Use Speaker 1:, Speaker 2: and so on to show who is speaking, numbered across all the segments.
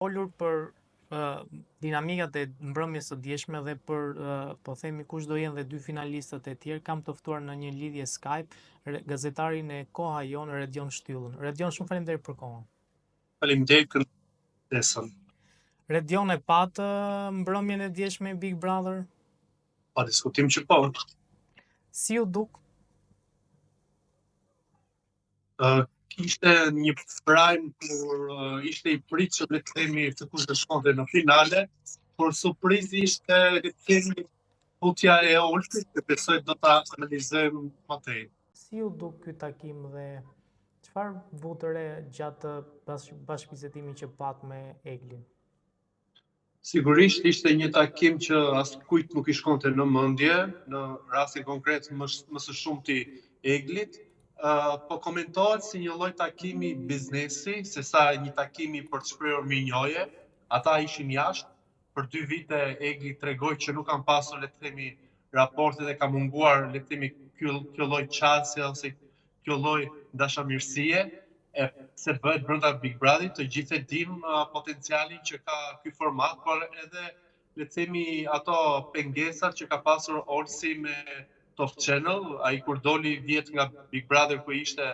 Speaker 1: Folur për dinamikat e mbrëmjes së djeshme dhe për po themi kush do jenë dhe dy finalistët e tjerë, kam të ftuar në një lidhje Skype gazetarin e Koha Jonë Redion Shtyllën. Redion, shumë faleminderit për
Speaker 2: kohën. Faleminderit për ftesën.
Speaker 1: Redion e patë mbrëmjen e djeshme Big Brother?
Speaker 2: Pa diskutim që po.
Speaker 1: Si ju duk?
Speaker 2: Uh, ishte një prime kur uh, ishte i pritshëm le të themi se kush do shkonte në finale, por surprizë ishte le të themi futja e Olsit, që besoj do ta analizojmë më
Speaker 1: tej. Si ju duk ky takim dhe çfarë vutë re gjatë bashkëbisedimit që patë me Eglin?
Speaker 2: Sigurisht ishte një takim që askujt nuk i shkonte në mendje, në rastin konkret më, më së shumti Eglit, uh, po komentohet si një lloj takimi biznesi, sesa një takimi për të shprehur mirënjohje. Ata ishin jashtë, për dy vite Egli tregoi që nuk kanë pasur, le të themi, raporte dhe ka munguar, le të themi, kjo, kjo lloj qasje ose kjo lloj dashamirësie e pse bëhet brenda Big Brother, të gjithë e dimë uh, potencialin që ka ky format, por edhe le të themi ato pengesat që ka pasur Olsi me Top Channel, ai kur doli vjet nga Big Brother ku ishte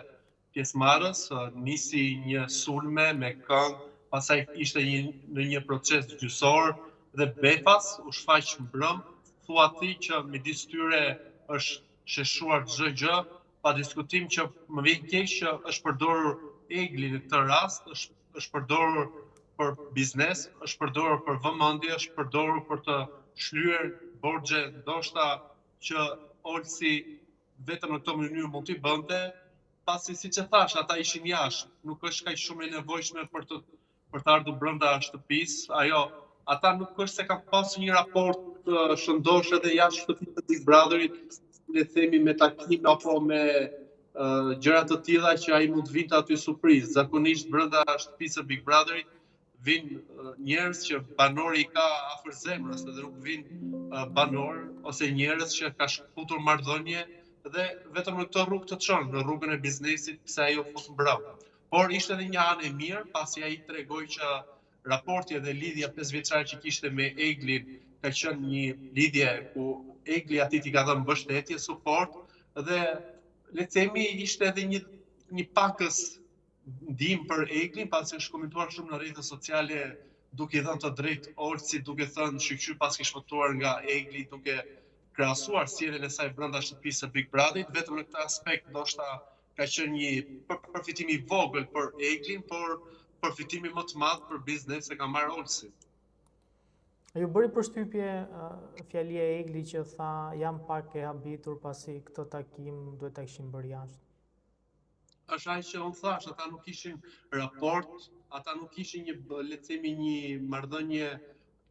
Speaker 2: pjesëmarrës, uh, nisi një sulme me këngë, pastaj ishte një në një proces gjyqësor dhe befas u shfaq mbrëm, thua ti që midis tyre është sheshuar çdo gjë, pa diskutim që më vjen keq që është përdorur Egli në këtë rast, është është përdorur për biznes, është përdorur për vëmendje, është përdorur për të shlyer borxhe ndoshta që Olsi vetëm në këtë mënyrë mund t'i bënte, pasi siç e thashë, ata ishin jashtë, nuk është kaq shumë e nevojshme për të për të ardhur brenda shtëpisë, ajo ata nuk është se kanë pasur një raport të shëndoshë edhe jashtë shtëpisë të Big Brotherit, le të themi me takim apo me uh, gjëra të tilla që ai mund të vinte aty surprizë. Zakonisht brenda shtëpisë së Big Brotherit vijnë njerëz që banori i ka afër zemrës dhe nuk vijnë uh, banorë ose njerëz që ka shkëputur marrëdhënie dhe vetëm në këtë rrugë të çon, në rrugën e biznesit pse ai u fut mbrëmë. Por ishte edhe një anë e mirë, pasi ai tregoi që raporti dhe lidhja pesëvjeçare që kishte me Eglin ka qenë një lidhje ku Egli atij i ka dhënë mbështetje, suport dhe le të themi ishte edhe një një pakës ndihmë për Eglin, pasi është komentuar shumë në rrjetet sociale duke i dhënë të drejtë Olsit, duke thënë shyqyr paske shpëtuar nga Egli, duke krahasuar sjelljen e saj brenda shtëpisë së Big Brotherit, vetëm në këtë aspekt ndoshta ka qenë një përfitim i vogël për Eglin, por përfitimin më të madh për biznes e ka marrë
Speaker 1: Olsi. A ju bëri përshtypje fjalia e Eglit që tha jam pak e habitur pasi këtë takim duhet ta kishim bërë jashtë?
Speaker 2: Është ai që unë thashë, ata nuk kishin raport, ata nuk kishin një, le të themi, një marrëdhënie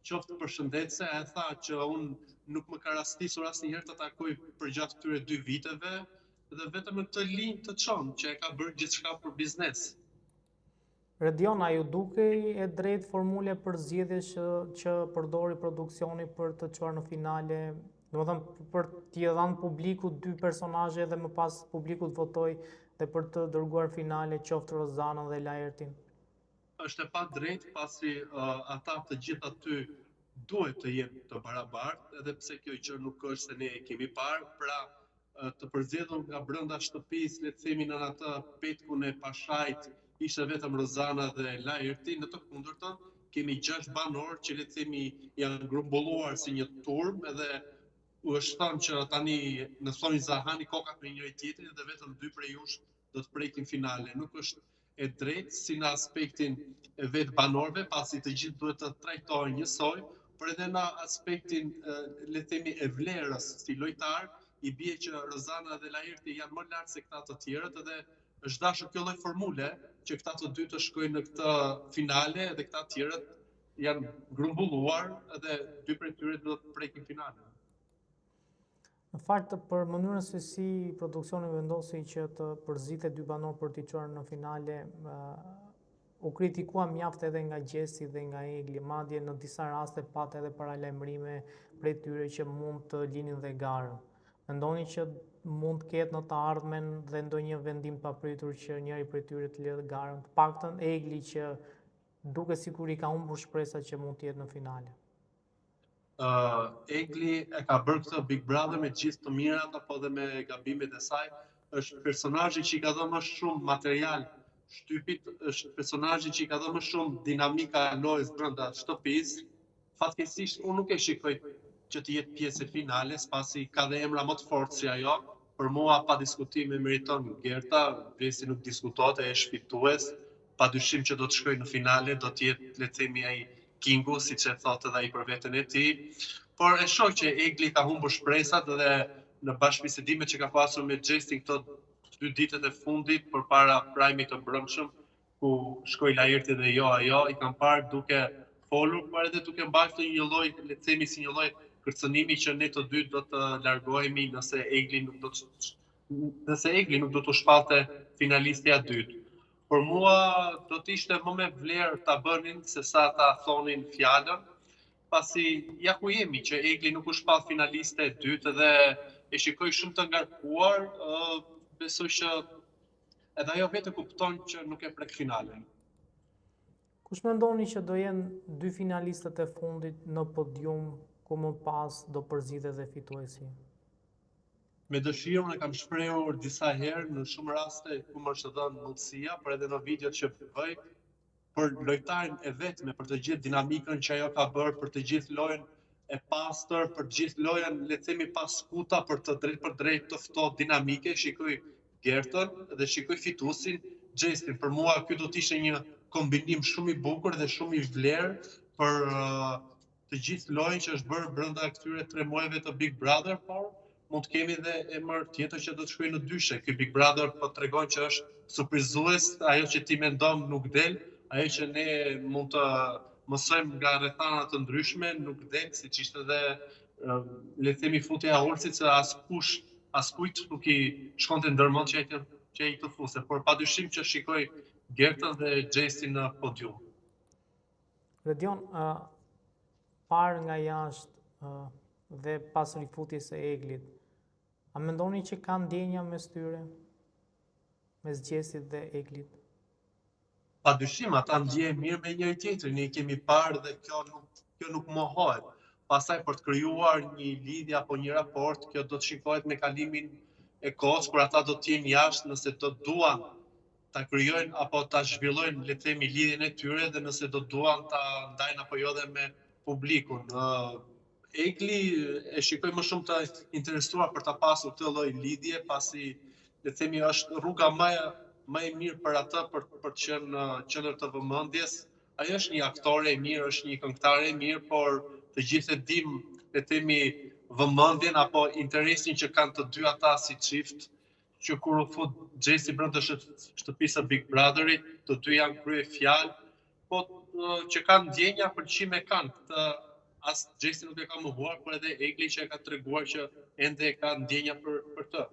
Speaker 2: qoftë përshëndetëse, e tha që unë nuk më ka rastisur asnjëherë ta takoj përgjatë këtyre dy viteve, dhe vetëm në këtë linjë të çon që e ka bërë gjithçka për
Speaker 1: biznes. Redion, a ju dukej e drejtë formula e përzgjedhjes që, që përdori produksioni për të çuar në finale, domethënë për t'i dhënë publikut dy personazhe dhe më pas publiku të votojë dhe për të dërguar finale qoftë Rozanën dhe Laertin?
Speaker 2: Është e padrejtë pasi uh, ata të gjithë aty duhet të jenë të barabartë, edhe pse kjo gjë nuk është se ne e kemi parë, pra të përzgjedhur nga brenda shtëpisë, le të themi nën atë petkun e Pashajt, ishte vetëm Rozana dhe Laerti, në të kundërtën kemi gjashtë banorë që le të themi janë grumbulluar si një turmë edhe u është thënë që tani në thonjëza hani kokat me njëri tjetrin dhe vetëm dy prej jush do të prekin finale. Nuk është e drejtë si në aspektin e vetë banorëve, pasi të gjithë duhet të trajtohen njësoj, por edhe në aspektin, le të themi, e vlerës si lojtar, i bie që Rozana dhe Laerti janë më lart se këta të tjerët edhe është dashur kjo lloj formule që këta të dy të shkojnë në këtë finale dhe këta të tjerët janë grumbulluar edhe dy prej tyre do të prekin finale.
Speaker 1: Në fakt, për mënyrën se si produksioni vendosi që të përzgjidhte dy banorë për t'i çuar në finale, u kritikua mjaft edhe nga Gjesti dhe nga Egli, madje në disa raste pat edhe paralajmërime prej tyre që mund të linin dhe garën. Mendoni që mund të ketë në të ardhmen dhe ndonjë vendim të papritur që njëri prej tyre të lërë garën, të paktën Egli që Duket sikur i ka humbur shpresat që mund të jetë në finale.
Speaker 2: Uh, Egli e ka bërë këtë Big Brother me gjithë të mirat apo dhe me gabimet e saj. Është personazhi që i ka dhënë më shumë material shtypit, është personazhi që i ka dhënë më shumë dinamika lojës brenda shtëpisë. Fatkeqësisht unë nuk e shikoj që të jetë pjesë e finales, pasi ka dhe emra më të fortë si ajo. Për mua pa diskutim e meriton Gerta, Gjesti nuk diskutohet, e është fitues, pa dyshim që do të shkojë në finale, do të jetë le të themi ai kingu, siç e thotë edhe ai për veten e tij. Por e shoh që Egli ka humbur shpresat dhe në bashkëbisedimet që ka pasur me Gjestin këto dy ditët e fundit përpara prime-it të brendshëm, ku shkoi Laerti dhe jo ajo, i kam parë duke folur, por edhe duke mbajtur një lloj, le të themi si një lloj kërcënimi që ne të dy do të largohemi nëse Egli nuk do të nëse Egli nuk do të shpallte finalistja e dytë. Për mua do të ishte më me vlerë ta bënin se sa ta thonin fjalën, pasi ja ku jemi që Egli nuk u shpall finaliste e dytë dhe e shikoj shumë të ngarkuar, besoj që edhe ajo vetë e kupton që nuk e prek finalen.
Speaker 1: Kush mendoni që do jenë dy finalistët e fundit në podium ku më pas do përzgjidhet dhe fituesi?
Speaker 2: Me dëshirë unë e kam shprehur disa herë në shumë raste ku më është dhënë mundësia, por edhe në videot që bëj, për lojtaren e vetme, për të gjithë dinamikën që ajo ka bërë, për të gjithë lojën e pastër, për të gjithë lojën, le të themi pa skuta, për të drejtpërdrejtë të ftohtë dinamike, shikoj Gertën dhe shikoj fituesin Gjestin. Për mua ky do të ishte një kombinim shumë i bukur dhe shumë i vlerë për të gjithë lojën që është bërë brenda këtyre tre muajve të Big Brother, por mund të kemi dhe emër tjetër që do të shkojë në dyshe. Ky Big Brother po tregon që është surprizues, ajo që ti mendon nuk del, ajo që ne mund të mësojmë nga rrethana të ndryshme nuk del, siç ishte dhe le të themi futja e Olsit se askush askujt nuk i shkonte ndërmend që ai të që ai të fuste, por padyshim që shikoj Gertën dhe Gjestin në podium.
Speaker 1: Redion, uh, parë nga jashtë uh, dhe pas rifutjes së Eglit, a mendoni që ka ndjenja mes tyre, mes Gjestit dhe Eglit?
Speaker 2: Pa dyshim, ata ndjehen mirë me njëri tjetrin, ne i kemi parë dhe kjo nuk, kjo nuk mohohet. Pastaj për të krijuar një lidhje apo një raport, kjo do të shikohet me kalimin e kohës, kur ata do të jenë jashtë nëse do të duan ta krijojnë apo ta zhvillojnë, le të themi, lidhjen e tyre dhe nëse do duan ta ndajnë apo jo dhe me publikun. Egli e shikoj më shumë të interesuar për ta pasur këtë lloj lidhje, pasi le të themi është rruga më më e mirë për atë për për të qenë në qendër të vëmendjes. Ajo është një aktore e mirë, është një këngëtare e mirë, por të gjithë e dim, le të themi, vëmendjen apo interesin që kanë të dy ata si çift që kur u fut Gjesti brenda shtëpisë së Big Brotherit, të dy janë kryefjalë, po që kanë ndjenja pëlqime kanë, këtë as Gjesti nuk e ka mohuar, por edhe Egli që e ka treguar që ende e ka ndjenja për për të.